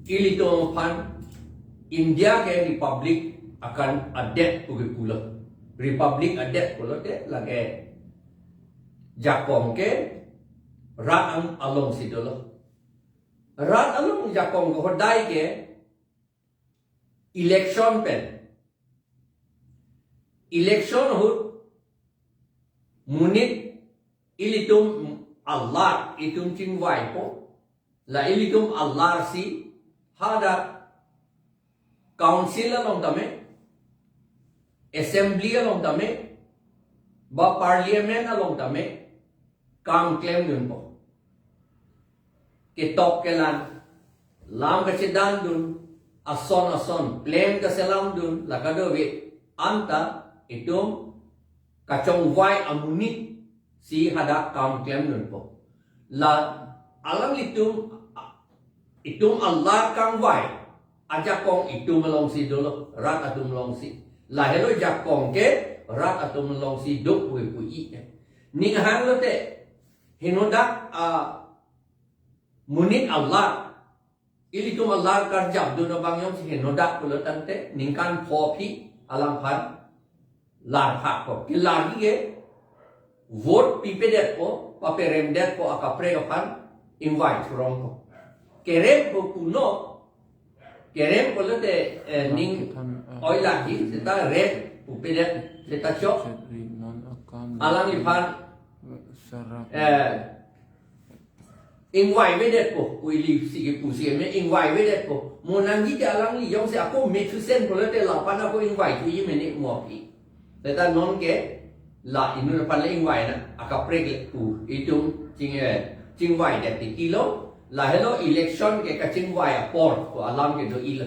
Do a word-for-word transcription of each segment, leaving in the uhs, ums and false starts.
Ilitum aphan India ke republic akan adet pu ke pulo. Republic adet pulote lake jakong ke rat ang alongsi dolo. Rat along jakong ke hodai ke election pen. Election ahut monit ilitum alar itum chingvaipo. La ilitum alar si hadak council along tame, assembly along tame, ba parliament along tame, kam klemdunpo. Ketok kelang, lam kachedandun, ason ason, plan kaselamdun, la kadokave anta itum kachongvai amonit si hadak kam klemdunpo. La alanglitum, itum alar kangvai ajakong itum alongsi dolo, rat atum alongsi. Lahelo jakong ke rat atum alongsi do pu pu-i. Ning hanglote henodak, ah, monit alar, ilitum alar karjapdun abang jongsi henodak pulo tangte ningkan pho aphi alangphan larphakpo. Kelarji ke vote pipedetpo, paperemdetpo, akaprek aphan ingvai thurongpo. Kerempo kuno, kerem pulote, eh, ning oilarji, seta rem pupedet, seta chok. Alangliphan, eh, ingvaivedetpo, pu ili si kepu si me ingvaivedetpo. Mo nangji te alangli jongsi ako Methusen pulote lapan ako ingvai thuji mene mo aphi. Seta non ke la inut aphan le ingvai na, akaprek le pu itum ching, eh, chingvaidet titilo. Lahelo election ke kachingvai apor ko alam ke do-ilo.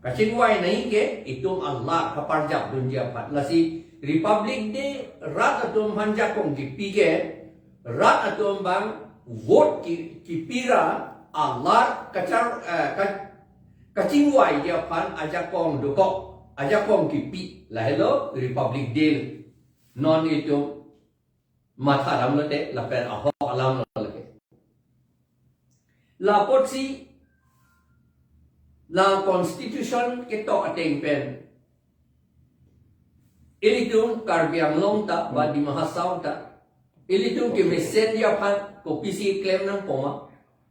Kachingvai nangji ke itum alar kaparjapdunji aphan. Lasi Republic Day rat atum aphan jakong kipi ke, rat atum abang vote ki, kipi ra alar kachar, eh, ka, kachingvaiji aphan ajakong dokok, ajakong kipi. Lahelo Republic Day. Non itum matha alam lote, lapen ahok alam lo lake. La apotsi, la constitution ketok ateng pen ilitum Karbi Anglong ta, ba Dima Hasao ta, ilitum kemesenji aphan kopisi klem nangpo ma?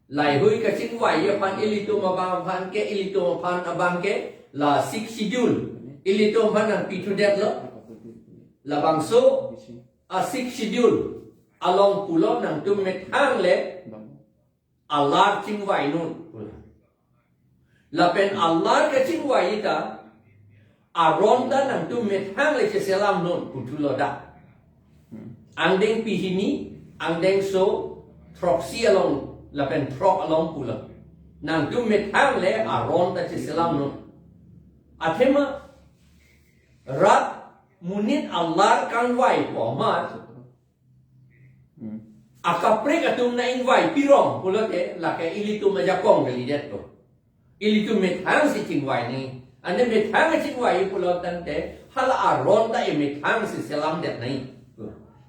Laheihui kachingvaiji aphan ilitum abang aphan ke, ilitum aphan abang ke, la Sixth Schedule ilitum aphan nangpithudetlo. Labangso a Sixth Schedule along pulo nangtum methang le alar chingvai non. Lapen alar kachingvai ta aron ta nangtum methang le cheselam non puthulo dak. Angdeng pehini, angdengso throksi along, lapen throk along pulo. Nangtum methang le aron ta cheselam non. Athema rat monit alar kangvaipo amat, akaprek atum nang-ingvai pirong pulote lake ilitum ajakong kalidetpo. Ilitum methang si chingvai nangji. Ante methang chingvai pulo tangte hala aron ta emethang si selamdet nangji.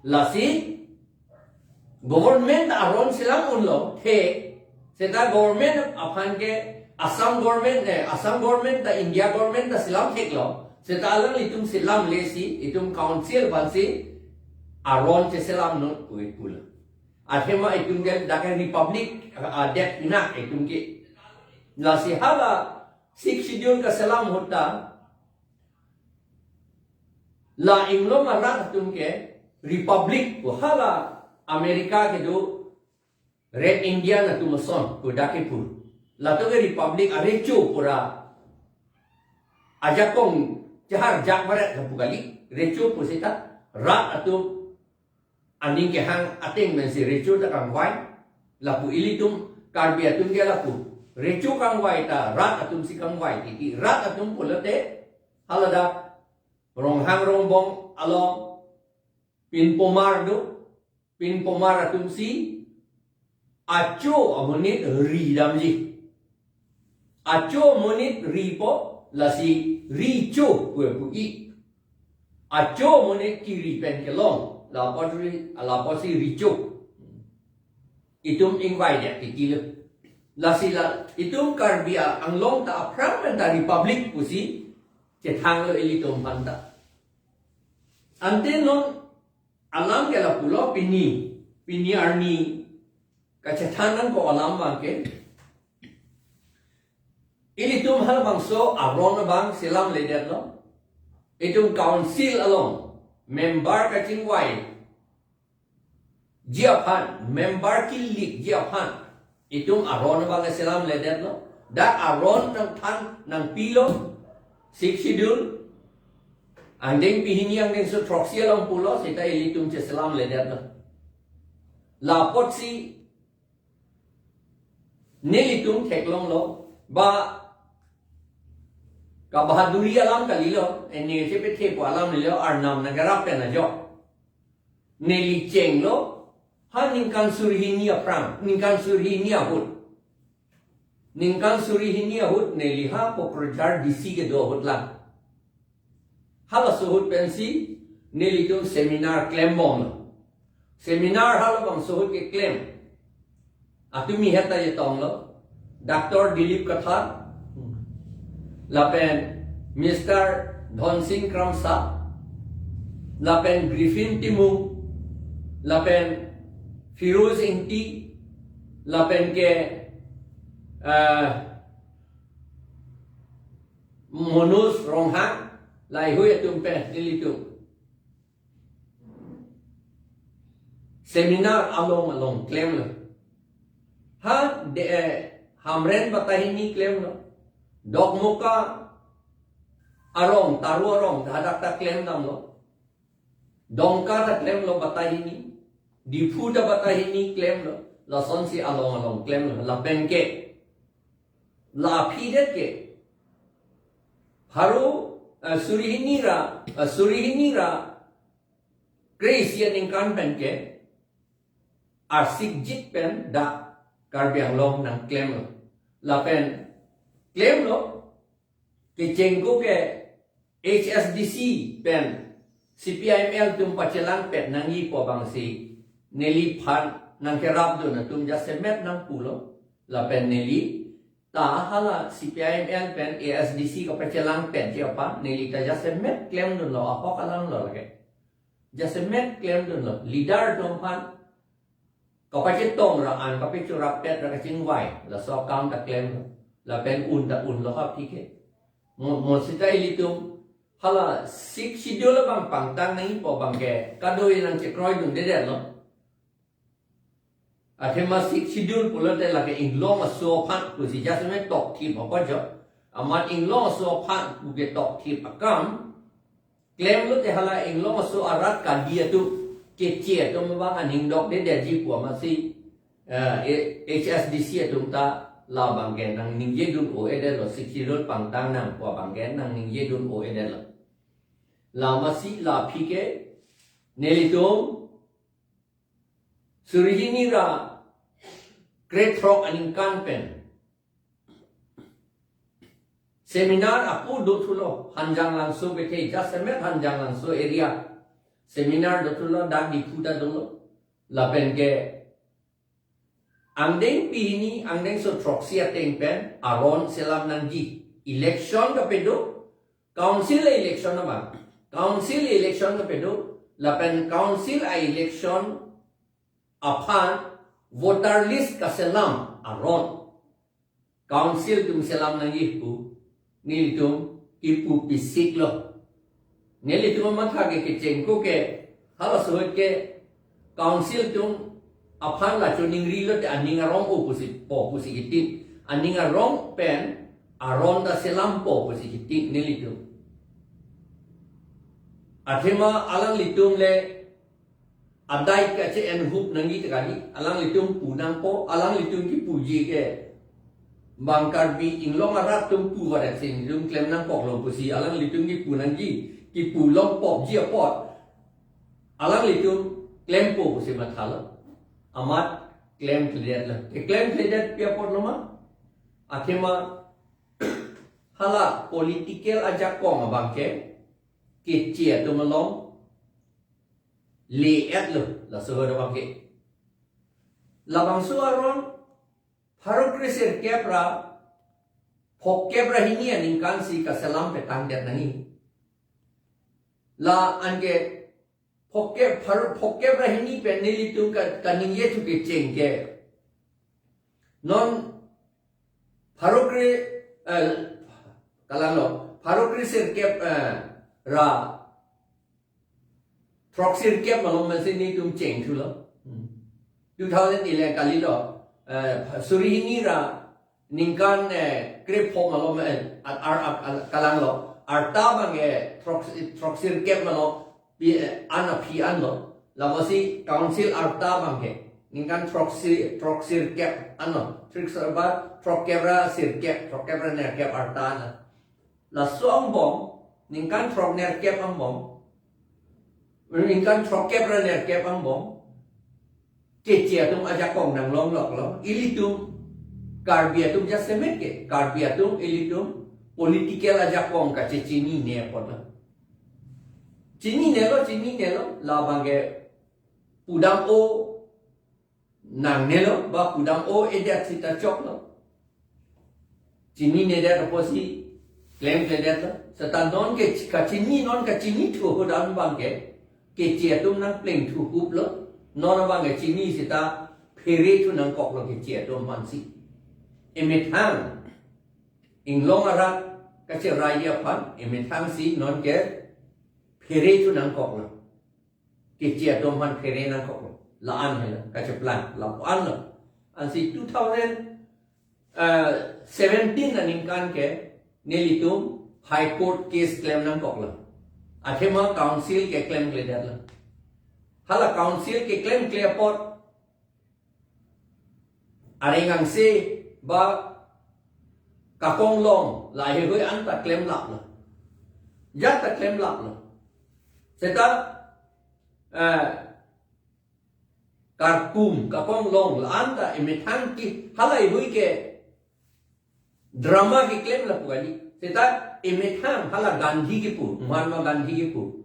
Lasi government ta aron selam unlo, thek. Seta government aphan ke Assam government, eh, Assam government ta India government ta selam theklo. Seta alanglitum selamle si itum council aphan si aron cheselam non pu pulo. Athema itum ke dak ke republic, ah, adet pinak itum ke. Lasi hala Sixth Schedule kaselam ahut ta la inglong arat atum ke republic pu, hala America kedo Red Indian atum ason pu dak kepu. Latum ke republic arecho pura ajakong jahar jak barat kapu kali, recho pu seta rat atum aning kehang ateng pensi recho ta kangvai. Lapu ilitum Karbi atum ke lapu recho kangvai ta rat atum si kangvai titi. Rat atum pulote haladak Ronghang Rongbong along pinpomar do, pinpomar atum si acho amonit ri damji. Acho amonit ripo lasi recho pu pu-i. Acho amonit kiri pen kelong, lapot ri, lapot si recho. Itum ingvai dia titilo. Lasi la itum Karbi Anglong ta aphrang pen ta Republic pusi chethanglo ilitum aphanta. Ante non alam ke lapulo, pini, pini arni kachethan nangkok alam abang ke, ilitum halabangso aron abang selamledetlo. Itum council along member kachingvaiji aphan, member kilikji aphan itum aron abang selamledetlo. Dak aron nangthan nangpilo, Sixth Schedule, angdengpi hini angdengso throksi along pulo, seta ilitum cheselamledetlo. Lapotsi nelitum theklonglo, ba kabahaduri alam kalilo, ene chepethe pu alam kalilo, arnam nangkerap pen ajok neli chenglo, ha ningkan suri hini aphrang, ningkan suri hini ahut. Ningkan suri hini ahut neli ha Kokrajhar D C kedo ahut lang. Halaso ahut pensi nelitum seminar klembomlo. Seminar halabangso ahut keklem atumi heta chetonglo, Doctor Dilip Kathar, lapen Mister Dhonsing Kramsa, lapen Griffin Timung, lapen Firoz Ingti, lapen ke, eh, Manoj Ronghang, laheihui atum pen nelitum seminar along along klemlo. Ha de, eh, Hamren Batahini klemlo. Dokmoka arong, Taro arong, hadak ta klemdamlo. Dongka ta klemlo Batahini. Diphu ta Batahini klemlo. Lasonsi along along klemlo. Lapen ke, la aphi det ke, pharo, eh, suri hini ra, eh, suri hini ra kre-isi aningkan pen ke, arsikjit pen dak Karbi Anglong nangklemlo. Lapen klemlo, kechengko ke H S D C pen C P I M L atum pachelangpet nangji pu abangsi neliphan nangkerapdun atum jasemet nangpulo. Lapen neli ta hala C P I M L pen A S D C kapachelangpetji aphan neli ta jasemet klemdunlo, ahok alamlo lake. Jasemet klemdunlo, leader atum aphan kapachetong ra an, kapachorapet ra kachingvai, laso akam ta klemlo. Lapen un ta unlo ha aphi ke. Mo, mo seta ilitum hala Sixth Schedule abang pangtang nangji pu abang ke kadokave nangchekroidundedetlo. Athema Sixth Schedule pulote lake inglong aso aphan pusi jasemet tokthip apot jo. Amat inglong aso aphan pu ketoktip akam klemlote hala inglong aso arat kali atum, keche atum abang aning dokdedetji pu amatsi, eh, H S D C atum ta labang ke nangningjedun-o-edetlo, Sixth Schedule pangtang nang pu abang ke nangningjedun-o-edetlo. La amatsi la aphi ke nelitum suri hini ra krethrok aningkan pen seminar apu dothulo, Hanjanglangso bethe, jasemet Hanjanglangso area seminar dothulo, dak Diphu ta dolo. Lapen ke angdengpi hini angdengso throksi ateng pen aron selam nangji. Election kapedo, council election abang, council election kapedo, lapen council a-election aphan voter list kaselam aron council atum selam nangji pu nelitum kipu pisiklo. Nelitum amatha ke kechengko ke halaso ahut ke council atum aphan la choningrilote aning arong-o pusi po pusi kitik. Aning arong pen aron ta selampo pusi kitik nelitum. Athema alanglitum le adai kache-enhup nangji ta kali, alanglitum pu nangpo, alanglitum kipuji ke bang Karbi inglong arat atum pu varetsi nelitum klem nangkoklo pusi alanglitum kipu nangji, kipu longpopji apot alanglitum klempo pusi mathalo. Amat klemkledetlo. Keklemkledet pi apotlo ma? Athema hala political ajakong abang ke keche atum along le-etlo, laso ahut abang ke. Labangso aron pharo kre sirkep ra phokep ra hini aningkan si kaselam petang det nangji. La anke phokep, phar-, phokep ra hini pen nelitum ka, kaningje thu kecheng ke. Non pharo kre, eh, kalanglo, pharo kre sirkep, eh, ra throksirkep malom masi nelitum cheng thulo. Hmm. Two thousand eleven kalilo, eh, suri hini ra ningkan, eh, krepho malom, eh, ar, ar, ar, kalanglo. Arta abang, eh, throks-, throksirkep malom, pi, eh, an aphi anlo. Lapusi council arta abang ke ningkan throksi-, throksirkep anlo. Throksir ba throkkep ra sirkep, throkkep ra nerkep arta an. Laso angbong, ningkan throknerkep angbong, ningkan throkkep ra nerkep angbong, Keche atum ajakong nanglongloklo, ilitum Karbi atum jasemet ke, Karbi atum ilitum political ajakong kachechinine apotlo. Chininelo, chininelo, labang ke pudam-o nangnelo, ba pudam-o-edet sita choklo. Chinine det apotsi klemkledetlo. Seta non ke kachini, non kachini thu ahut abang ke, Keche atum nangpleng thu huplo. Non abang ke chini seta phere thu nangkoklo Keche atum aphansi. Emethang, inglong arat kacheraiye aphan, emethang si non ke phere thu nangkoklo. Keche atum aphan phere nangkoklo. La-an helo, kacheplang, lapu-anlo. Ansi two thousand, eh, seventeen aningkan ke, nelitum High Court case klem nangkoklo. Athema council keklemkledetlo. Hala council keklemkle apot, areng angse ba kakong long laheihui anta klemlaplo. Ajat ta klemlaplo. Seta, eh, karkum, kakong long la-anta emethang ke, halaheihui ke drama keklem lapu kali. Seta emethang hala Gandhi kipu, Mahatma Gandhi kipu.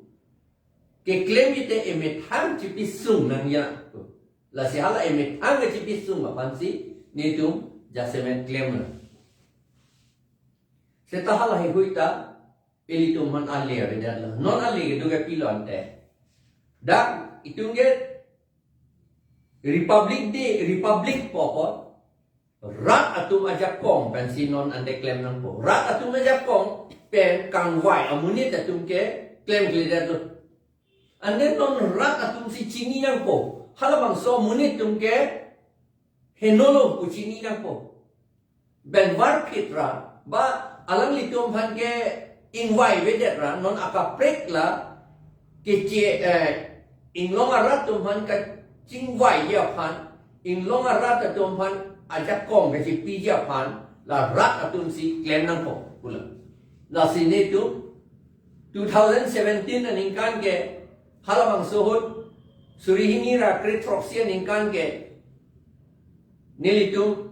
Keklem ite emethang chipisung nangji pu. Lasi hala emethang ke chipisung aphansi nelitum jasemet klemlo. Seta halaheihui ta ilitum aphan ale avedetlo. Non ale kedo ke pilo ante. Dak itum ke Republic Day, Republic pu apot rat atum ajakong pensi non ante klem nangpo. Rat atum ajakong pen kangvai amonit atum ke klemkledetlo. Ante non rat atumsi chini nangpo. Halabangso amonit atum ke henolo pu chini nangpo. Pen varphit ra, ba alanglitum aphan ke ingvai avedet ra, non akaprek la, Keche, eh, inglong arat atum aphan kachingvaiji aphan, inglong arat atum aphan ajakong kachipiji aphan, la rat atumsi klem nangpo pulo. Lasi nelitum two thousand seventeen aningkan ke, halabangso ahut, suri hini ra kre throksi aningkan ke, nelitum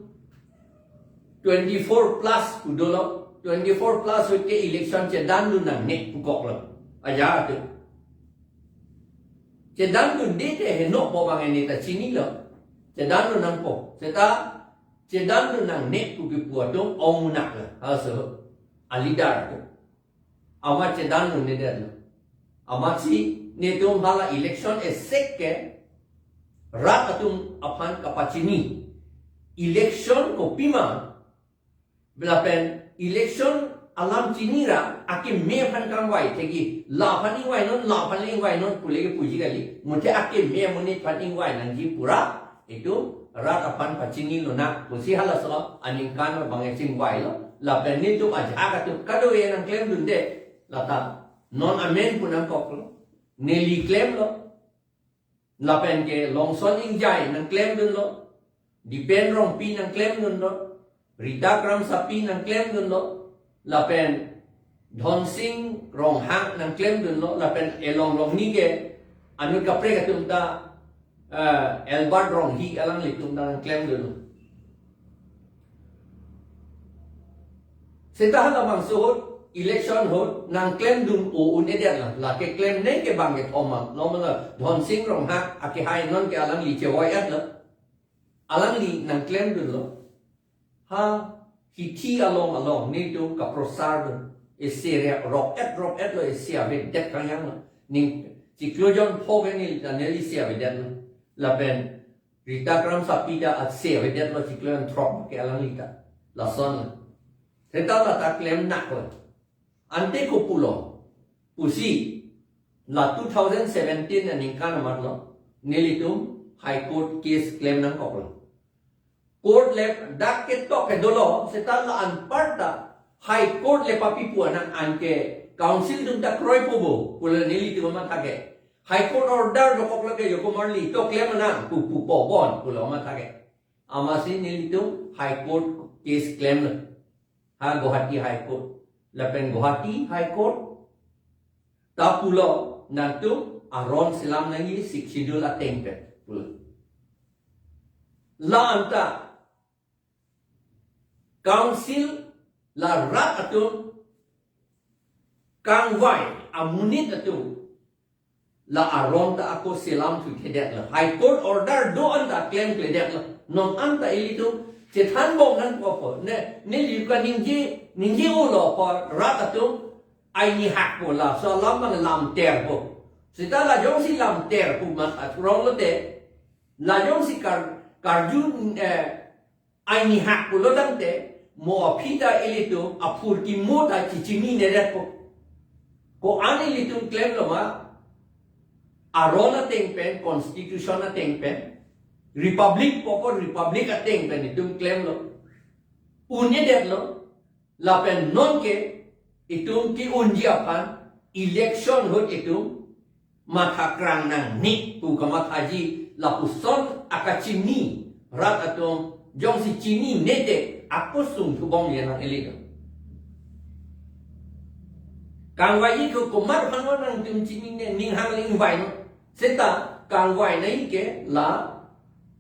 twenty-four plus pu dolo, twenty-four plus ahut ke election chedandun nangne pukoklo. Ajat atum. Chedandunde te henopo abang neta chinilo. Chedandun nangpo. Seta chedandun nangne pu kipu atum ong unaklo. Halaso aleader atum. Amat chedandunde detlo. Amatsi nelitum hala election esek ke rat atum aphan kapachini. Election kopima, lapen election alam chini ra akeme aphan kangvai thekji, la aphan ingvainon, la aphan le ingvainon pule kepuji kali. Muthe akeme amonit aphan ingvai nangji pura, itum rat aphan pachinilonang pusi halaso aningkan abang chingvailo. Lapen nelitum ajahak atum kadokave nangklemdunde. Lata non amen pu nangkoklo. Neli klemlo. Lapen ke Longson Ingjai nangklemdunlo. Dipen Rongpi nangklemdunlo. Rita Kramsapi nangklemdunlo. Lapen Dhonsing Ronghang nangklemdunlo. Lapen elong longni ke anut kaprek atum ta, eh, Albert Ronghi alanglitum ta nangklemdunlo. Seta halabangso ahut, election ahut, nangklemdun-o un-edetlo. Lake klemnang ke bang kethom ma. Lo ma la Dhonsing Ronghang akehai non ke alangli chevoi-etlo. Alangli nangklemdunlo. Ha hithi along along nelitum kaprosar do. Isi re rok-et rok-et lo, isi avedet kangyang lo. Ning chiklo jon pho ke neli ta neli isi avedet lo. Lapen Rita Kramsapi ta isi avedet lo, chiklo jon throk ke alangli ta. Lason lo. Seta la ta klem nak lo. Ante kopulo pusi la two thousand seventeen aningkan amat lo, nelitum High Court case klem nangkok lo. Court le dak ketok ke dolo, seta la anparta High Court le papi pu anang, anke council atum ta kroipo bo pulo nelitum amat hake. High Court order dokok lake Joko Marli to klem nang pu pu po bon pulo amat hake. Amatsi nelitum High Court case klem lo. Ha Guwahati High Court. Lapen Guwahati High Court ta pulo, nangtum aron selam nangji Sixth Schedule ateng pen pulo. La anta council, la rat atum kangvai amonit atum la aron ta ako selam thuthe det lo. High Court order do anta klem kle det lo. Non anta ilitum chethan bom nangkok po. Ne, neli ka ningje, ningje-o lo po rat atum ai ni hak po, laso alam abang lamter po. Seta la jongsi lamter pu mat atrong lote, la jongsi kar, karju, eh, ai ni hak pulo tangte, mo aphi ta ilitum aphurkimo ta chechinine det po. Ko-an ilitum klem lo ma, aron ateng pen, constitution ateng pen, republic po ko republic ateng pen itum klem lo. Un'e det lo. Lapen non ke itum ke-unji aphan election ahut itum matha krang nangne pu kamathaji lapuson akachini rat atum jongsi chinine te ako sung thubom ye nang ili do. Kangvai ko komat aphan nangtum chinine, ning hang le ingvai non. Seta kangvai nangji ke la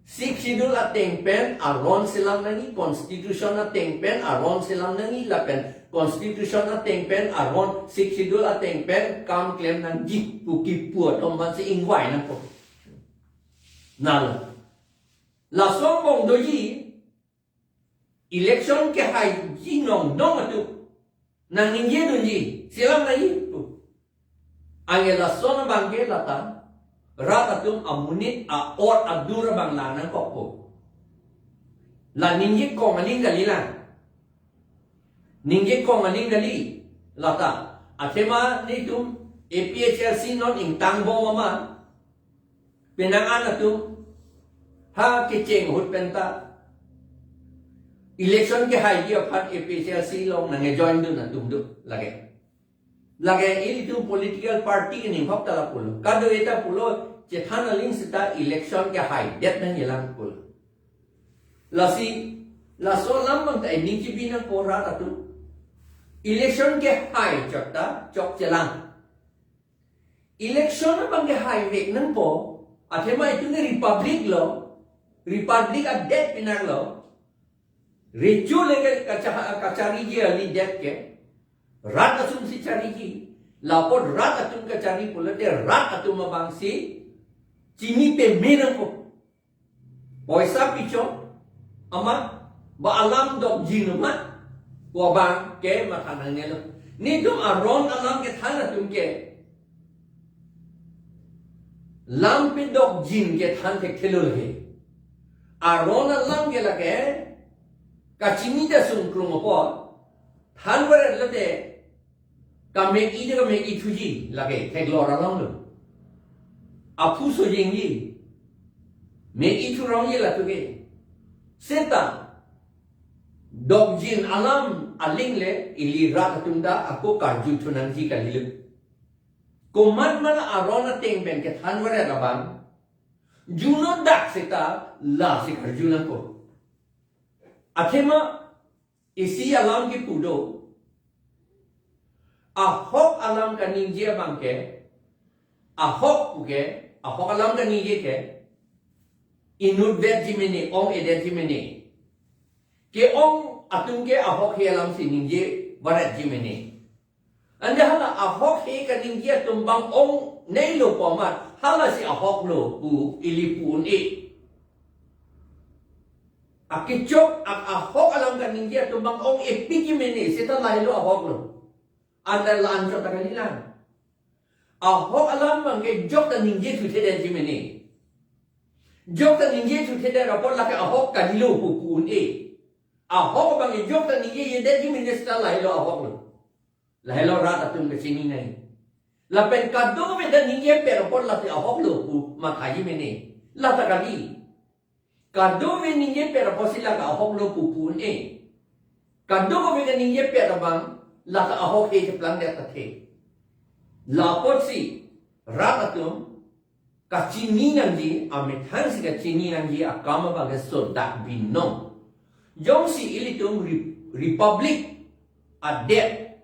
Sixth Schedule ateng pen aron selam nangji, constitution ateng pen aron selam nangji, lapen constitution ateng pen aron, Sixth Schedule ateng pen kam klem nangji pu kipu atum aphansi ingvai nangpo. Nalo. Laso angbong doji, election kehaiji nong nong atum nangningje dunji, selam nangji pu. Anke lason abang ke lata rat atum amonit a-or adur abang lang nangkok po. La ningje kong aning kali lang. Ningje kong aning kali lata. Athema nelitum A P H L C non ingtang bom amat, penang an atum ha kecheng ahut penta election kehaiji aphan A P H L C along nangkejoin dun atum do lake. Lake ilitum political party ke ninghok ta lapulo. Kadokave ta pulo chethan aling seta election kehaidet nangji lang pulo. Lasi, laso alam abang ta ening chibi nangpo rat atum. Election kehai chot ta chokche lang. Election abang kehai vek nangpo. Athema itum ke republic lo. Republic adet pinak lo. Recho le ke kacha-, kachariji kalidet ke rat atumsi chariji. Lapu rat atum kachari pulote rat atum abangsi chini peme nangpo. Poisa pichot amat, ba alam dokjin amat, ko abang ke matha nangnelo. Nelitum aron alam kethan atum ke lam pe dokjin kethan thekthelo lake. Aron alam ke lake kachini ta sungkrung apot than varet lote, kamek-i ta kamek-i thuji lake, theklor along lo. Aphu sojengji, mek-i thurongji latum ke. Seta dokjin alam aling le ili rat atum ta ako karju thu nangji kali lo. Komat ma la aron ateng pen kethan varet abang, juno dak seta lasi karju nangpo. Athema isi alam kipu do. Ahok alam kaningje abang ke, ahok pu ke, ahok alam kaningje ke inutvetji mene, ong-edetji mene. Ke-ong atum ke ahok he alamsi ningje varetji mene. Ante hala ahok he kaningje atum abang ongnei lo pu amat, halasi ahok lo pu ili pu un-e. Akechok, a-, ahok alam kaningje atum abang ong-epi kemene, seta lahelo ahok lo. Anta la-an chot ta kalilang. Ahok alam abangke jokta ningje thuthedet kemene. Jokta ningje thuthedet apot lake ahok kalilo pu pu un-e. Ahok abangke jokta ningjejedet kemene seta lahelo ahok lo. Lahelo rat atum kachini nai. Lapen kadokave ta ningjepet apot lake ahok lo pu matha kemene. Lata kali. Kadokave ningjepet apotsi lake ahok lo pu pu un-e. Kadokave ta ningjepet abang lake ahok he cheplangdet athe. La apotsi rat atum kachini nangji, amethang si kachini nangji akam abangke sodak binong. Jongsi ilitum re-, republic adet,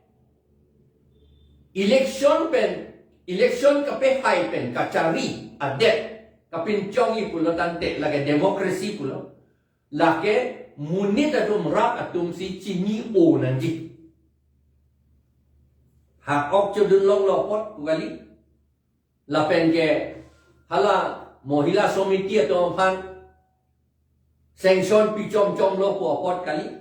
election pen, election kapehai pen kachari adet kapinchongji pulo tangte, lake democracy pulo, lake monit atum, rat atum si chini-o nangji. Hak ok chodun longlo apot pu kali. Lapenke hala Mohila Samiti atum aphan sanction pi chomchom lo pu apot kali.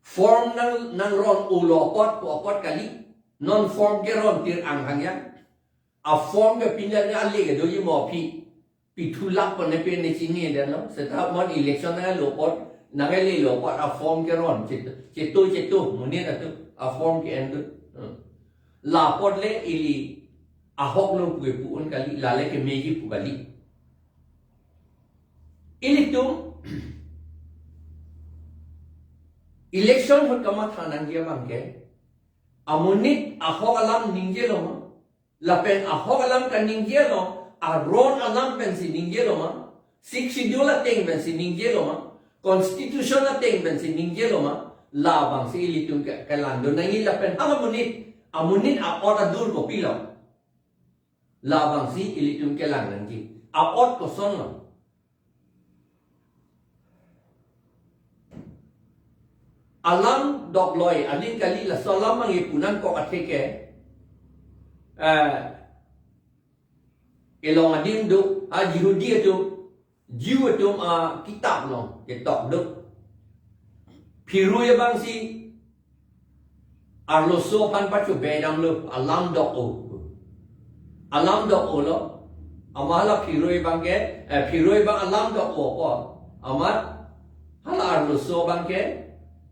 Form nang, nangron-o lo apot pu apot kali. Non form keron tir ang hang yang. A form ke pinjam ale ke doji mo aphi. Pithu lak pon ne pe ne chinine lo. Seta mon election nanglelo apot, nanglelo apot a form keron. Chetu, chetu, chetu, monit atum a form ke-en tu. Hmm. La apot le ili ahok lo pu pu un kali, lale kemeji pu kali. Ilitum election ahut kamatha nangji abangke, amonit ahok alam ningjelo ma, lapen ahok alam kaningje along, aron alam pensi ningjelo ma, Sixth Schedule ateng pensi ningjelo ma, Constitution ateng pensi ningjelo ma, labangsi ilitum ke, kelangdun nangji lapen hala monit, amonit a-ot adur kopilo. Labangsi ilitum kelang nangji. A-ot kosonlo. Alam dokloi, aling kali laso alam abang ipunan kok atheke. Eh, elong adim do, a Jihudi atum, Jew atum akitap along ketok do. Phirui abangsi arloso aphan pachobei damlo, alam dok-o. Alam dok-o lo. Amat hala phirui abangke, eh, phirui abang alam dok-o apot, amat hala arloso abangke,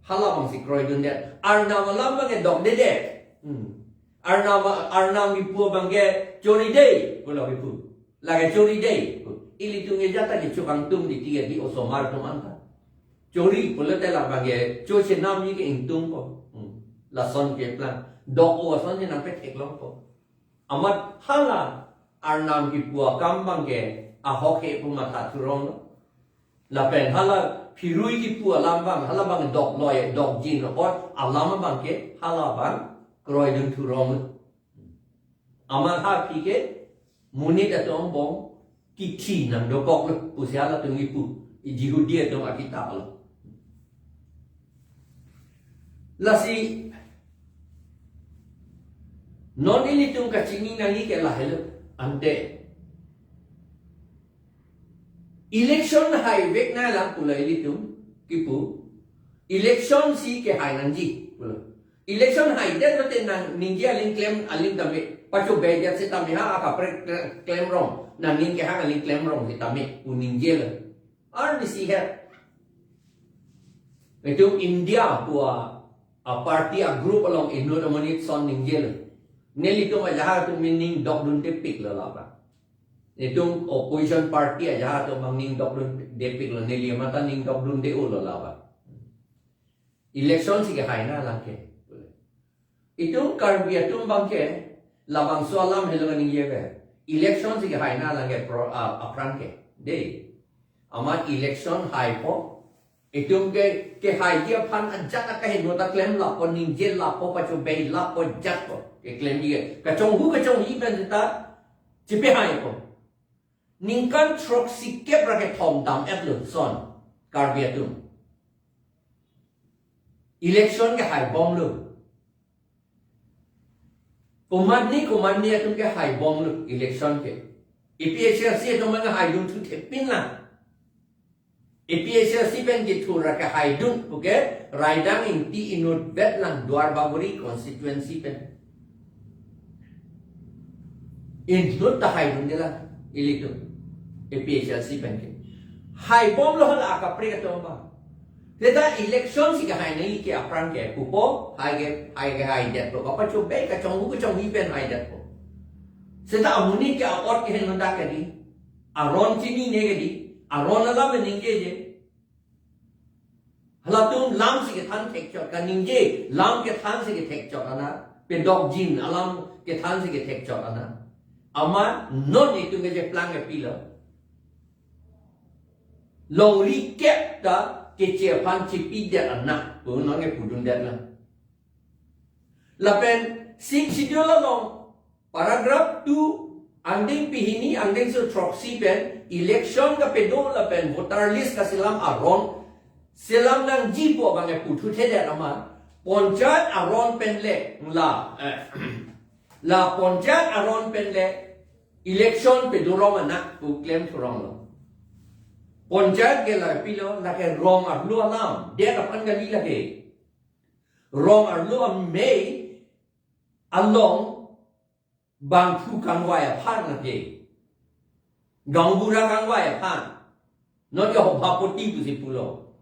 hala abangsi kroidundet. Arnam alam abangke dokdedet. Hmm. Arnam, arnam kipu abangke chori dei, pulo kipu. Lake chori dei. Ilitum ejat ta kechokangtung di tiga di osomar atum anta. Chori pulote labangke chochenamji ke ingtungpo. Hmm. Lason keplang. Dok-o asonsi nangpethek longpo. Amat hala arnam kipu akam abangke ahok he pu matha thurong lo. Lapen hala phirui kipu alam abang, hala abang dokloi, dokjin apot alam abangke hala abang kroidun thurong lo. Amat ha aphi ke monit atum angbong kithi nangdokok lo pusi halatum kipu, i Jihudi atum akitap lo. Lasi non ilitum kachini nangji ke lahelo, ante election haivek nanglang pulo ilitum kipu, election si kehai nangji pulo. Election haidet lote nang ningje aling klem aling tame, pachobei det setame ha akaprek klem rong, nangning kehang aling klem rong setame pu ningjelo. Arnisi het. Itum India pu a, a party a group along inut amonit ason ningjelo. Nelitum ajahak atum ning dokdundepiklo labang. Itum opposition party ajahak atum abang ning dokdundepiklo, neli amat ta ning dokdunde-olo labang. Election si kehai nanglang ke. Itum Karbi atum abangke labangso alam helo kaningje ave. Election si kehai nanglang ke pro, a, aphrang ke. Dei. Amat election haipo. Itum ke, kehaiji aphan ajat akaheno ta klem lapo, ningje lapo, pachobei lapo, jatpo. Keklemji ke. Kachonghu kachonghi pen seta chepehaipo. Ningkan throksikep ra kethom dam-etlo son Karbi atum. Election kehaibomlo. Komatne komatne atum kehaibomlo election ke. A P H L C atum abang haidun thuthepin lang. A P H L C pen kethur ra kehaidun puke Raidang Ingti inutvet lang Duar Bagori constituency pen. Inut ta haidunde lang ilitum A P H L C pen ke. Haibomlo hala akaprek atum abang. Seta election si kehai nangji ke aphrang ke pupo, hai ke, hai ke haidetpo. Kapachobei kachonghu kachonghi pen haidetpo. Seta amonit ke a-ot keheno dak ke dei. Aron chinine ke dei. Aron alam ningjeje. Halatum lam si kethan thekchot, kaningje lam kethan si kethekchot anak, pedokjin alam kethan si kethekchot anak. Amat non itum kecheplang ke pilo. Longri kep ta keche aphan chipidet anak pu non kepudundet lang. Lapen Sixth Schedule along paragraph two, angdeng pehini angdengso throksi pen election kapedo lapen voter list kaselam aron selam nangji pu abang ke puthuthedet amat, panchayat aron pen le la, eh, la panchayat aron pen le election pedorong anak pu klemthuronglo. Panchayat ke la pilo, lake rong arlo alam, det aphan kali lake. Rong arlo amei along bangphu kangvai aphan lake. Gaonbura kangvai aphan. Non ke hobhapoti pusi pulo.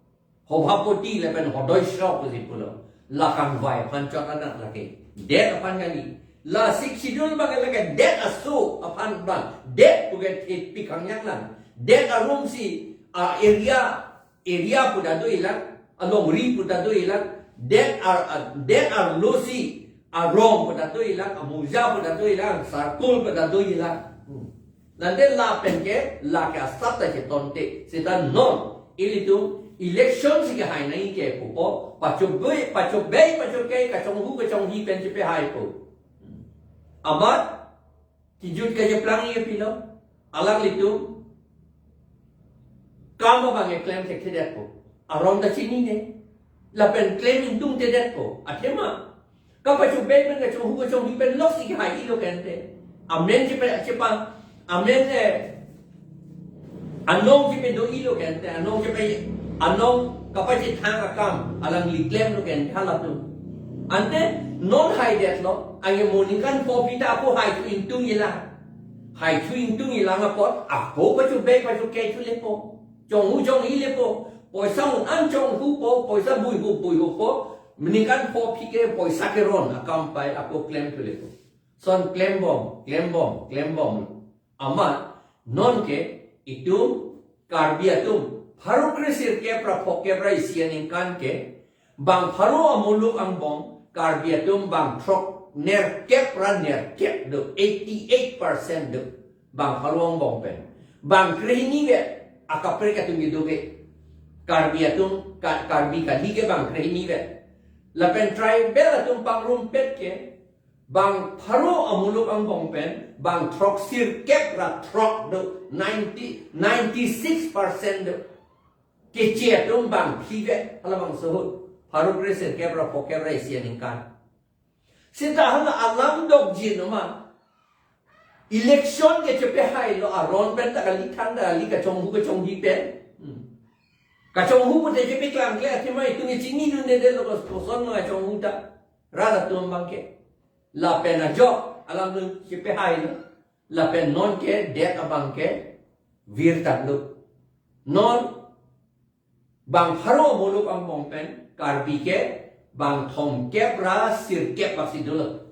Hobhapoti lapen hodoisro pusi pulo. La kangvai aphan chot anak lake. Det aphan kali. La Sixth Schedule abang lake det aso aphan abang. Det puke thepi kangyak lang. Det arum si, ah, area, area pu ta dolang, alongri pu ta dolang, det ar, ah, det arlo si, arong pu ta dolang, amuja pu ta dolang, circle pu ta dolang. Hmm. Lante lapen ke, lake asap ta chetonte, seta non, ilitum, election si kehai nangji ke pupo, pachobei, pachobei, pachokei, kachonghu, kachonghi pen chepehaipo. Amat, kijut kacheplang ye pilo, alanglitum, kam abang ke klem thekthedetpo, aron ta chinine, lapen klem ingtungtedetpo, athema, kapachobei pen kachonghu kachonghi pen lok si kehai-ilo kente. Amen chepe, chepa, amen, eh, anong chepedo-ilo kente, anong chepe, anong kapachethang akam, alangli klemlo kente halatum. Ante, non haidetlo, anke mo ningkan pho phi ta ako haithu ingtungjilang. Haithu ingtungjilang apot, ako pachobei pachokei thulepo. Chonghu chonghilepo. Poisa un-an chonghupo, poisa buihup buihuppo. Ningkan pho phi ke poisa keron akam pai ako klemthulepo. Lason klembom, klembom, klembom. Amat, non ke itum Karbi atum, pharo kresirkep ra phokep ra isi aningkan ke, bang pharo amuluk angbong, Karbi atum bang throknerkep ra nerkep do, eighty-eight percent do, bang pharo angbong pen. Bang krehinivet, akaprek atum kedo ke. Karbi atum, Ka-, Karbi kali ke bang krehinivet. Lapen tribal atum pangrumpet ke, bang pharo amuluk angbong pen, bang throksirkep ra throk do, ninety, ninety-six percent do. Keche atum bang phlivet, halabangso ahut, pharo kresirkep ra phokep ra isi aningkan. Seta hala alam dokjin oma. Election ke chepehailo, aron pen ta kali, than ta kali, kachonghu kachonghi pen. Hmm. Kachonghu pute chepeklang kle, athema itum ke chinidundedetlo, koson ma kachonghu ta. Rat atum abang ke. Lapen ajok, alam tu chepehailo. Lapen non ke, det abang ke, virtanglo. Non, bang pharo amuluk angbong pen, Karbi ke, bang thomkep ra sirkep bak si dolo.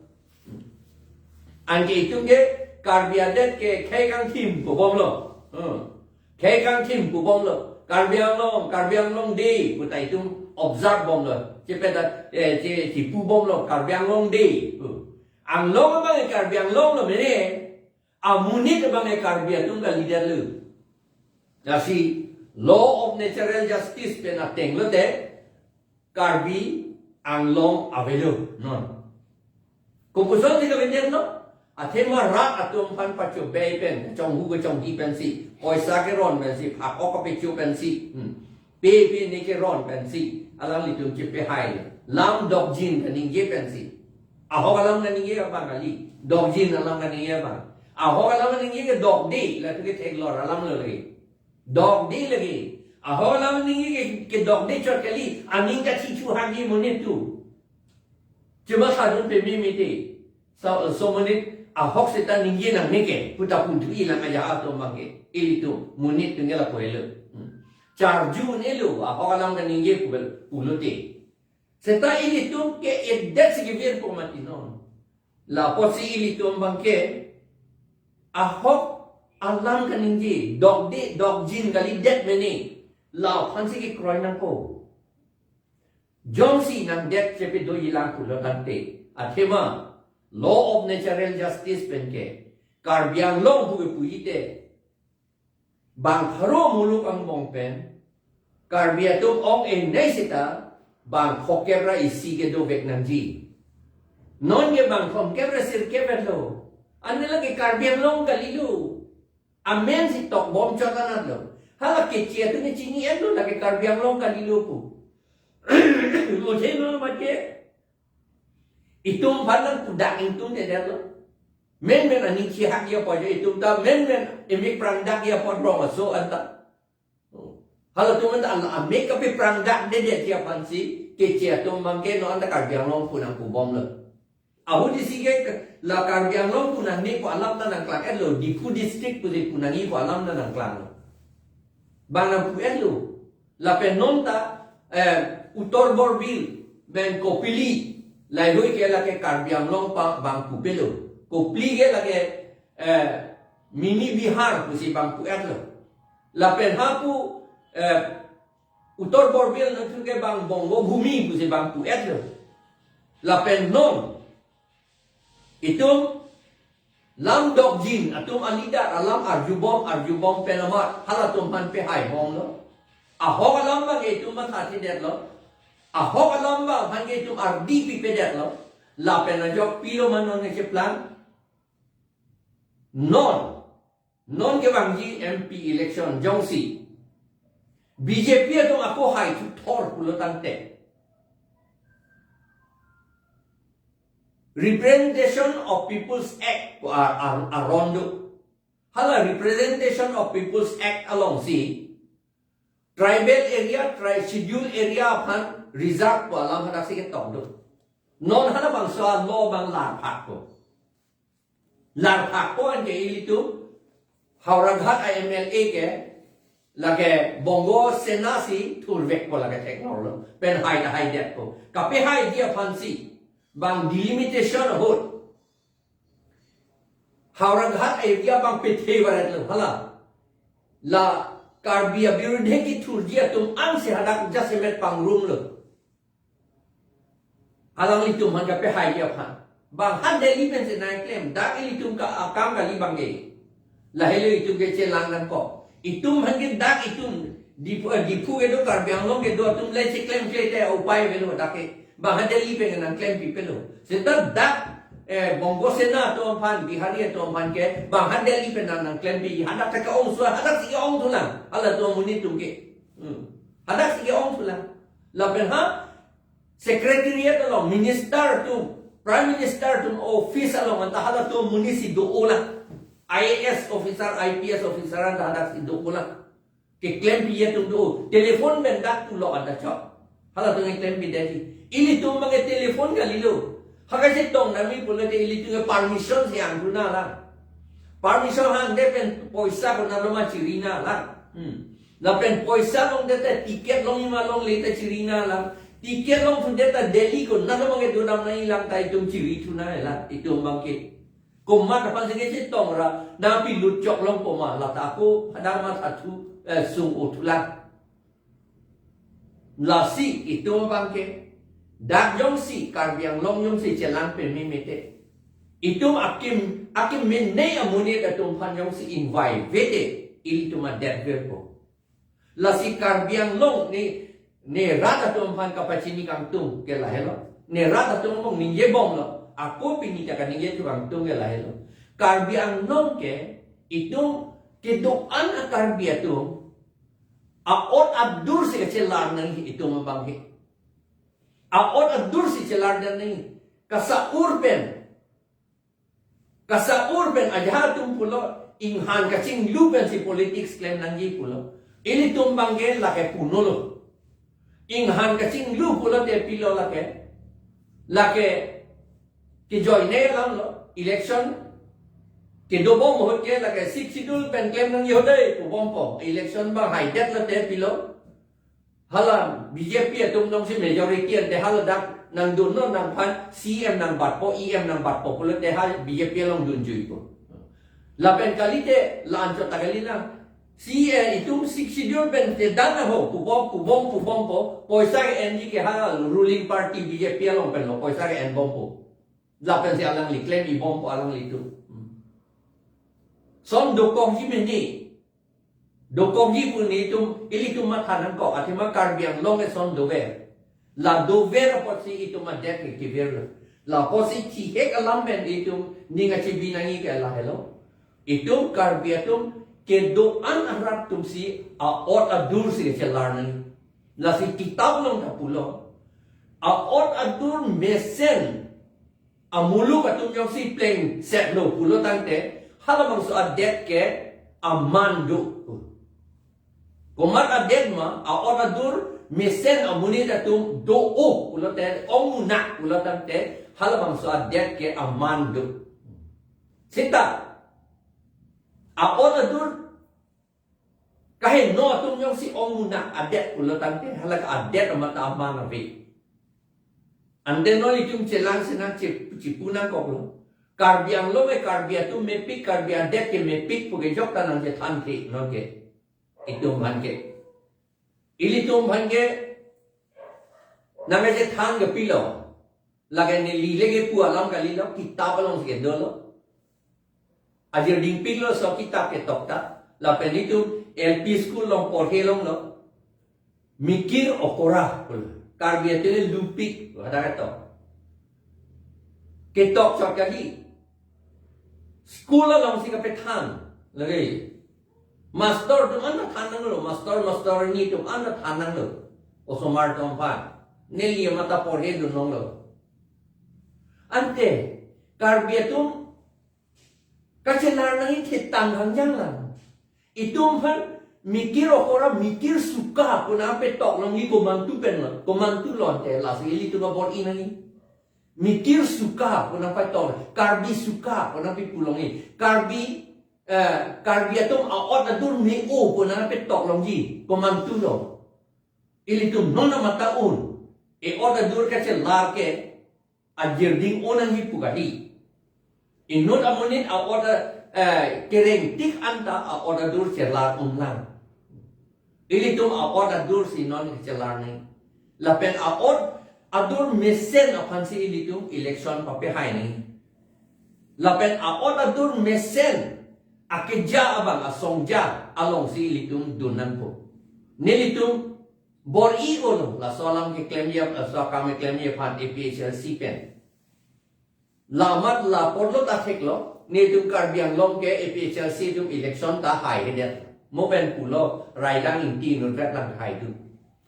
Anke itum ke, Karbi adet ke, khei kangthim pubomlo. Hmm. Khei kangthim pubomlo. Karbi Anglong, Karbi Anglong Day, puta itum observe bomlo. Chepedat, eh, che, chepubomlo, Karbi Anglong Day. Hmm. Anglong abang ke Karbi Anglong lo mene, amonit abang ke Karbi atum kalidet lo. Lasi law of natural justice pen ateng lote Karbi Anglong avelo non. Kopuson si kavendet lo, athema rat atum aphan pachobei pen, kachonghu kachonghi pensi, poisa keron pensi, phak-ok kapecho pensi, hmm. Pe pe ne keron pensi, alanglitum chepehai. Lam dokjin kaningje pensi. Ahok alam kaningje abang kali. Dokjin alam kaningje abang. Ahok alam kaningje ke dokde, latum ke theklor alam lo lagi. Dokde lagi. Ahok alam ningje ke, kedokde chot kali, aning kachichu hagi monit atum. Cuma sadun pememe te. So, so monit ahok seta ningje nangne ke, puta punthu ilang aja atum abang ke. Ilitum monit atum ke lapu helo. Hmm. Charju nelo, ahok alam kaningje pulo, pulote. Seta ilitum ke edet si kevirpo mati non. Lapusi ilitum abang ke ahok alam kaningje, dokde, dokjin kalidet mene. Laphan si kekroi nangkok. Jongsi nangdet chepedo ilang pulo tangte, athema law of natural justice pen ke Karbi Anglong pu kepu ite, bang pharo muluk angbong pen Karbi atum ong-e nei seta bang phongkep ra isi kedovek nangji. Non ke bang phongkep ra sirkep lo. Ane lake Karbi Anglong kalilo. Amen si tokbom chot anat lo. Hala Keche atum chini-et lo, lake Karbi Anglong kalilo pu. Mujhe no mate. Itum aphan nangpudak ingtungte det lo. Menmen aning chihak ya po jo itum ta, menmen emik prangdak ya po rong aso anta. Halatum anta ala amek kapeprangdakdedet aphansi Keche atum abang ke non anta Karbi Anglong pu nangpubom lo. Ahut isi ke la Karbi Anglong pu nangne pu alam ta nangklang-et lo, Diphu district pusi pu nangji pu alam ta nangklang lo. Bang nangpu-et lo. Lapen non ta, eh, Uttar Borbil, pen Kopili, laheihui ke lake Karbi Anglong pa bang pupelo. Kopili ke lake, eh, mini Bihar pusi bang pu-et lo. Lapen hapu, eh, Uttar Borbil nangthu ke bang Bongo Bhumi pusi bang pu-et lo. Lapen non itum lam dokjin atum alida alam arjubom arjubom pen amat halatum aphan pehai bom lo. Ahok alam abang itum mathathedet lo. Ahok alam abang aphan ke itum ardi pipedet lo. Lapen ajok pilo ma non kecheplang. Non, non kevangji M P election jongsi B J P atum ako hai thuthor pulo tangte, Representation of People's Act pu ar, ar, aron do. Hala Representation of People's Act alongsi tribal area, tri-, schedule area aphan reserve pu alam hadak si ketok do. Non hala bangso a-law abang larphakpo. Larphakpo anke ilitum Howraghat a-M L A ke lake Bongo Sena si thurvekpo lake theknor lo. Pen hai ta haidetpo. Kapehaiji aphansi bang delimitation ahut Howraghat area abang pethe varet lo hala. La Karbi abirudhe kethurji atum ansi hadak jasemet pangrum lo. Alanglitum aphan kapehaiji aphan. Bang ha Delhi pensi nangklem, dak ilitum ka akam kali abang ke. Lahelo itum ke chelang nangkok. Itum aphan ke dak itum Diphu, eh, Diphu kedo Karbi Anglong kedo atum le cheklemkle te upai avelo dak ke. Bang ha Delhi pen nangklem pipelo. Seta dak, eh, Bongo Sena atum aphan, Bihari atum aphan ke, bang ha Delhi pen nang, nangklem pi, hadak ta ke-ong so, hadak si ke-ong thulang. Halatum amonit atum ke. Hmm. Hadak si ke-ong thulang. Lapen ha, Secretariat along, Minister atum, Prime Minister atum office along anta halatum amonit si do-o lang. I A S officer, I P S officer anta hadak si do-o lang. Keklempi atum do-o. Telephone pen dak pulo anta chot. Halatum keklempi dati. Ilitum abang ke telephone kalilo. Ha kachetong nangji pulote ilitum ke permission si hang thunang lang. Permission hangde pen poisa konatlo ma chiri nang lang. Hmm. Lapen poisa longde ta ticket longji ma longle ta chiri nang lang. Ticket longthude ta Delhi konatlo abang ke dodam nangji lang ta itum chiri thunang lang. Itum abang ke. Komat aphansi kachetong ra, nangpilut chok longpo ma, lata ako, hadak mathathu, eh, sung-o thulang. Lasi itum abang ke, dak jongsi, Karbi Anglong jongsi chelang pememe te. Itum akim, akim mene amonit atum aphan jongsi ingvai vete, ilitum adet verpo. Lasi Karbi Anglong ne, ne rat atum aphan kapachini kangtung ke lahelo. Ne rat atum abang ningje bomlo. Ako pini ta kaningje thu kangtung ke lahelo. Karbi Anglong ke itum kedo-an a-Karbi atum a-ot adur si kachelar nangji itum abang ke. A-ot adur si chelar nangji. Kasa-ur pen. Kasa-ur pen ajahak atum pulo, inghan kachinglu pensi politics klem nangji pulo. Ilitum abangke lake punolo. Inghan kachinglu pulote pilo lake. Lake kejoine alamlo. Election kedobom ahut ke lake Sixth Schedule pen klem nangji ho dei pubompo. Election abang haidet lote pilo. Hala B J P atum nongsi majority ante hala dak nangdunnon, nangphan C M nangbatpo, E M nangbatpo pulote ha B J P along dunjuipo. Lapen kalite la-anchot ta kali na. C M itum Sixth Schedule pen te dam na ho, pubom, pubom, pubompo, poisa ke-enji ke ha ruling party B J P along penlo, poisa ke-enbompo. Lapensi alangli claim ibompo alanglitum. Hmm. Lason dokokji mene. Dokokji pu nelitum, ilitum matha nangkok, athema Karbi Anglong eson dover. La dover apotsi itum adet ke kever. La apotsi thihek alam pen itum ning achibi nangji ke lahelo. Itum Karbi atum kedo-an arat atumsi a-ot adur si chelar nangji. Lasi kitap along ta pulo. A-ot adur mesen amuluk atum jongsi plengsetlo pulo tangte, halabangso adet ke aman do. Komat adet ma, a-ot adur mesen amonit atum do-o pulote, ongmunak pulo tangte, halabangso adet ke aman do. Seta, a-ot adur kaheno atum jongsi ongmunak adet pulo tangte, halake adet amat aman ave. Ante non itum chelang senang chip-, chipu nangkoklo. Karbi Anglong e Karbi atum mepik, Karbi adet ke mepik pu kejok ta nangchethan the non ke. Itum aphan ke. Ilitum aphan ke nangchethan ke pilo. Lake neli lake pu alam kalilo, kitap alongsi kedolo. Ajir dingpiklo laso kitap ketok ta. Lapen itum L P school along porhe longlo. Mikir okora, Karbi atum lupik, hadak ketok. Ketok chot kali. School alongsi kapethan. Lake. Master atum anta than nanglo, master, master ni atum anta than nanglo. Osomar atum aphan. Neli amat ta porhe dun longlo. Ante, Karbi atum kachelar nangji thitang hangjang lang. Itum aphan mikir okora, mikir suka pu nangpetok longji komantu pen lo, komantu lo ante lasi ilitum abor-i nangji. Mikir suka pu nangpetok, Karbi suka pu nangpepu longji. Karbi, eh, Karbi atum a-ot adur me-o pu nangpetok longji komantu lo. Ilitum non amat ta un. E-ot adur kachelar ke ajir ding-o nangji pu kali. Inut amonit a-ot, eh, kerengtik anta a-ot adur chelar un lang. Ilitum a-ot adur si non chelar nangji. Lapen a-ot adur mesen aphansi ilitum election papehai nangji. Lapen a-ot adur mesen akeja abang asongja alongsi ilitum dun nangpo. Nelitum bor-i olo, laso alam keklemji, laso akam keklemji aphan A P H L C pen. La amat la apotlo ta theklo, netum Karbi Anglong ke A P H L C atum election ta haihedet. Mo pen pulo, Raidang Ingti inutvet nanghaidun.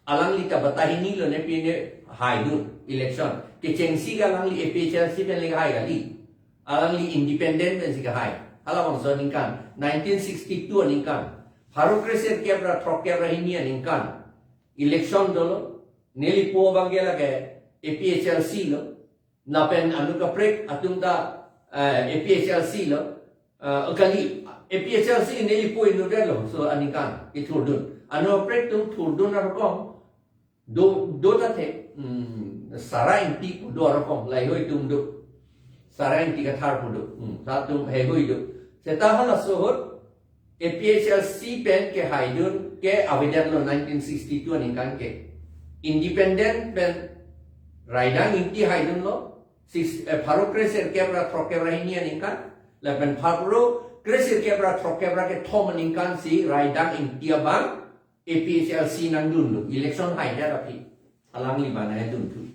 Alangli ta bata hinilo ne pine haidun election. Kechengsi ke alangli A P H L C pen le hai kali. Alangli independent pensi kehai. Halabangso aningkan, nineteen sixty-two aningkan. Pharo kresirkep ra throkkep ra hini aningkan. Election dolo, neli po abangke lake A P H L C lo, lapen anu kaprek atum ta, eh, A P H L C lo, eh, kali, A P H L C neli po inutvet lo, laso aningkan, kethurdun. Anu kaprek atum thurdun arokom, do, do ta the, hmm, Sara Ingti pu do arokom, laheihui atum do. Sara Ingti Kathar pu do. Hmm, latum heihui do. Seta halaso ahut, A P H L C pen kehaidun ke avedetlo nineteen sixty-two aningkan ke. Independent pen Raidang Ingti haidunlo, six, eh, pharo kresirkep ra throkkep ra hini aningkan, lapen pharo kresirkep ra throkkep ra kethom aningkan si Raidang Ingti abang A P H L C nangdunlo, election haidet aphi. Alangli abang nangdunthu.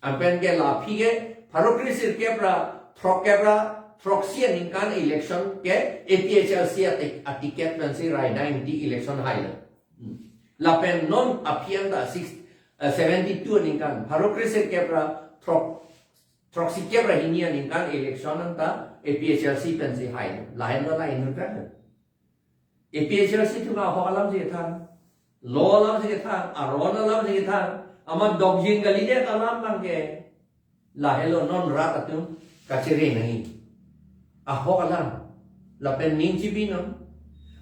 Anpen ke la aphi ke, pharo kresirkep ra throkkep ra throksi aningkan election ke A P H L C ati-, aticket pensi Raidang Ingti election hailo. Hmm. Lapen non aphi anta six, eh, seventy-two aningkan, pharo kresirkep ra throk, throksikep ra hini aningkan election anta A P H L C pensi hailo. Lahenlo, lahenlo kan. A P H L C atum ahok alam si than. Law alam si kethan, aron alam si kethan, amat dokjin kalidet alam abangke. Lahelo non rat atum kachere nangji. Ahok alam. Lapen ning chibi non.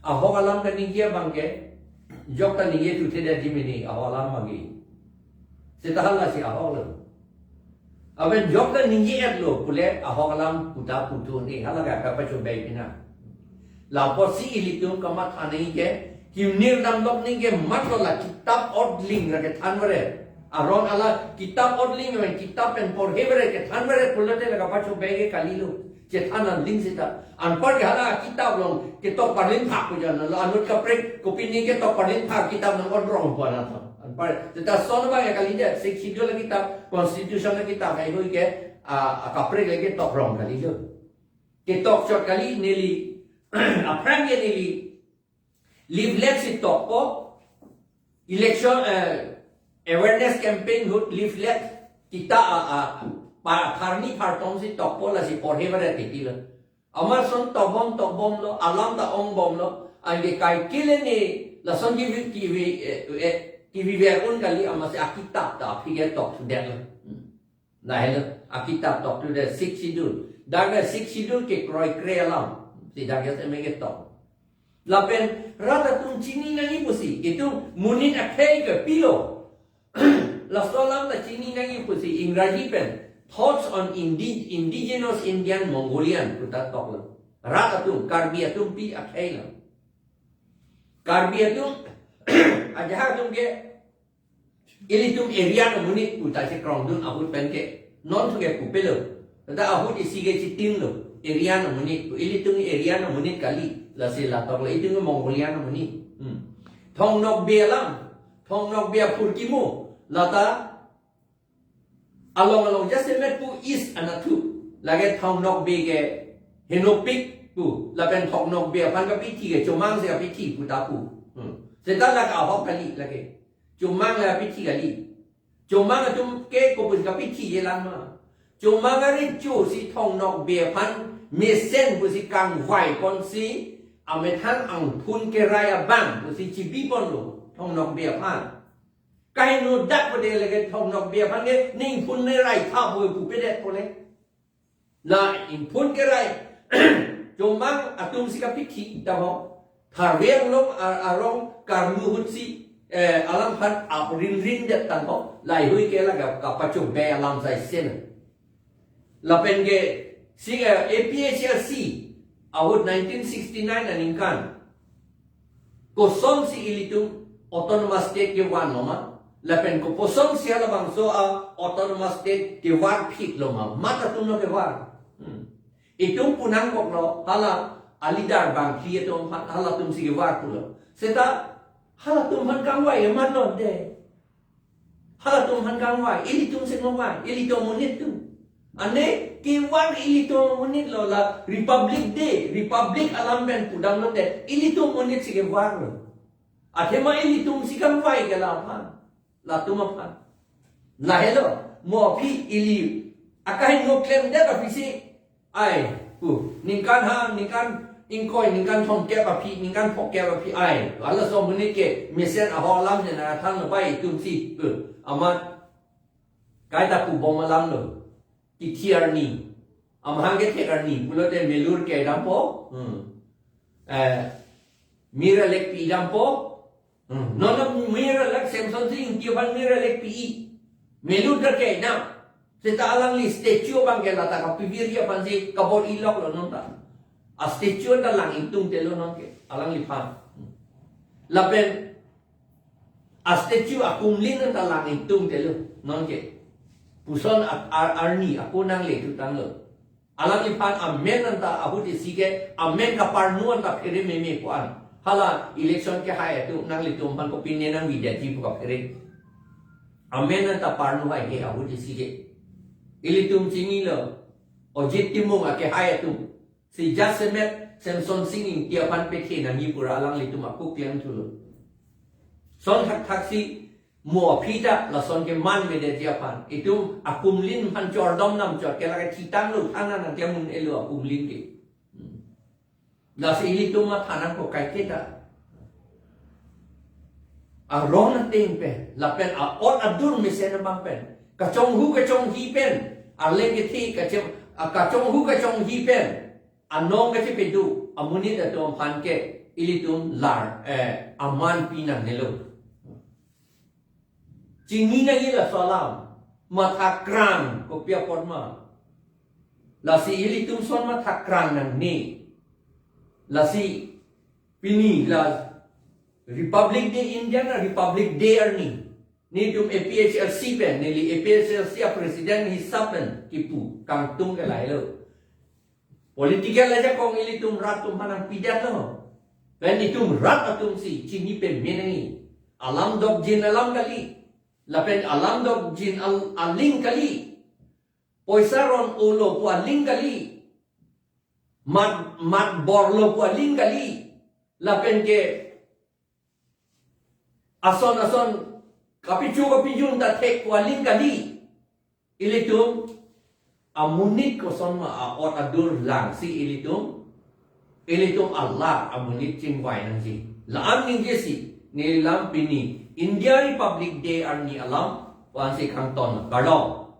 Ahok alam kaningje abangke. Jok ta ningje thuthedet ji mini ahok alam abangke. Seta halasi ahok lo. Aben jok ta ningje-et lo pule ahok alam puta puthu ni hala ka kapachobei pina. Lapusi ilitum kamatha nangji ke, kimnir damdok nangji ke matlo la kitap odling ra kethan vare. Aron ala kitap odling pen kitap pen porhe vare kethan vare pulote la kapachobei ke kalilo. Chethan anling seta. Anpar ke hala kitap along ketok parlin thak pu jan la anut kaprek kopine ketok parlin thak kitap nang odrong pu anattha. Anpar seta son abang ya kalidet, Sixth Schedule kitap, Constitution kitap haihui ke, a, a kaprek le ketok rong kalilo. Ketok chot kali neli, aphrang ke neli leaflet si tokpo, election, eh, awareness campaign ahut leaflet kita a, a, pa, pharni phartom si tokpo lasi porhe vare titi lo. Amat son tokbom tokbom lo, alam ta ongbom lo, anke kaikele ne lason kivi, kivi, eh, eh, kivi ver un kali amatsi akitap ta aphi ke tok sudet lo. Hmm. Lahelo, akitap tok tu the Sixth Schedule. Dak the Sixth Schedule ke kroikre alam. Si dak ya seme ketok. Lapen rat atum chini nangji pusi. Itum monit akhei ke pilo. Laso alam ta chini nangji pusi. Ingraji pen. Thoughts on Indi-, Indigenous Indian Mongolian. Puta toklo. Rat atum, Karbi atum pi akhei lo. Karbi atum, ajahak atum ke, ilitum Aryan amonit pu ta chekrongdun ahut pen ke. Non thu ke pupelo. Tata ahut isi ke chitin lo. Aryan amonit pu. Ilitum Aryan amonit kali. Lasi la toklo. Itum Mongolian amonit. Hmm. Thong Nokbe alam. Thong Nokbe aphurkimo. Lata along along jasemet pu East anatthu. Lake Thong Nokbe ke henopik pu. Lapen Thong Nokbe aphan kapithi ke chomang si kapithi pu ta pu. Hmm. Seta lake ahok kali lake. Chomang le kapithi kali. Chomang atum ke kopu si kapithi jelang ma. Chomang arit cho si Thong Nokbe aphan mesen pusi kangvai ponsi amethang angphun kerai abang pusi chibi ponlo Thong Nokbe aphan. Kaheno dak pade lake Thong Nokbe aphan ke ningphun ne rai tha pu pupedet pole. La ingphun kerai Chomang atum si kapithi ta ho. Tharve Anglong a-, arong karlu ahut si, eh, alam aphan aprinrin det tang ho. Laihui ke la ka, kapachobei alam sai sen. Lapen ke si, eh, A P H L C ahut nineteen sixty-nine aningkan. Kosonsi ilitum autonomous state kevan lo ma? Lapen koposonsi halabangso a autonomous state kevarphit lo ma? Mat atum lo kevar. Hmm. Itum punang koklo, hala a leader bangphli atum ha-, halatum si kevar pulo. Seta halatum aphan kangvai amat lo de. Halatum aphan kangvai, ilitum si kangvai, ilitum amonit atum. Ane kevar ilitum amonit lo la Republic Day, Republic alam pen pudam lo de, ilitum amonit si kevar lo. Athema ilitum si kangvai ke la aphan, latum aphan. Lahelo, mo aphi ili, akaheno klemdet aphi si, ai, pu, ningkan ha, ningkan ingkoi, ningkan thomkep aphi, ningkan phokep aphi, ai, halaso amonit ke, mesen ahok alam je nangthan lo bai itum si, pu, amat, kaita pubom alam lo, kithi arni, amahang kethek arni, pulote melur ke dampo, hmm. Eh, mir alek pi dampo, Hmm. Non non mir alek Semsonsing Ingti aphan mir alek pi-i. Melur ta ke na. Seta alangli statue abang ke lata kapivir aphan si kabor-i lok lo non ta. A statue ta lang ingtungte lo non ke. Alangliphan. Hmm. Lapen a statue akumlin ta lang ingtungte lo non ke. Puson at ar-, arni ako nangle thutang lo. Alangliphan amen anta ahut isi ke, amen kaparnu anta phere meme ko-an. Hala election kehai atum nanglitum aphan kopine nangvidetji pu kaphere. Amen anta parnu hai ke ahut isi ke. Ilitum chinilo. Ajit Timung akehai atum. Si jasemet Semsonsing Ingti aphan pethe nangji pura alanglitum ako klem thulo. Son thakthak si mo aphi ta lason ke man medet ji aphan. Itum akumlin aphan chordom nam chot ke lake thitang lo thana nangklem un-elo akumlin ke. Hmm. Lasi ilitum matha nangkok kaike ta. aron ateng pen, lapen a-ot adur mesen abang pen, kachonghu kachonghi pen, arleng kethe kachong, a, kachonghu kachonghi pen, anong kachepedo amonit atum aphan ke ilitum lar, eh, aman pi nangnelo. Chingni nangji laso alam, matha krang kopi apot ma. Lasi ilitum son matha krang nangne. Lasi pini la Republic Day, India na Republic Day arni, netum A P H L C pen, neli A P H L C a-president hisap pen kipu kangtung ke lahelo. Political ajakong ilitum rat atum aphan nangpidetlo. Pen itum rat atum si chini pame nangji. Alam dokjin alam kali. Lapen alam dokjin al-, aling kali. Poisa ron-olo pu aling kali. Mat, mat borlo pu aling kali. Lapen ke ason ason kapichu kapijun ta thek pu aling kali. Ilitum amonit koson ma a-ot adur langsi ilitum, ilitum alar amonit chingvai nangji. La-an ningjesi, neli lam pini India Republic Day arni alam, pu-ansi kangton kardom.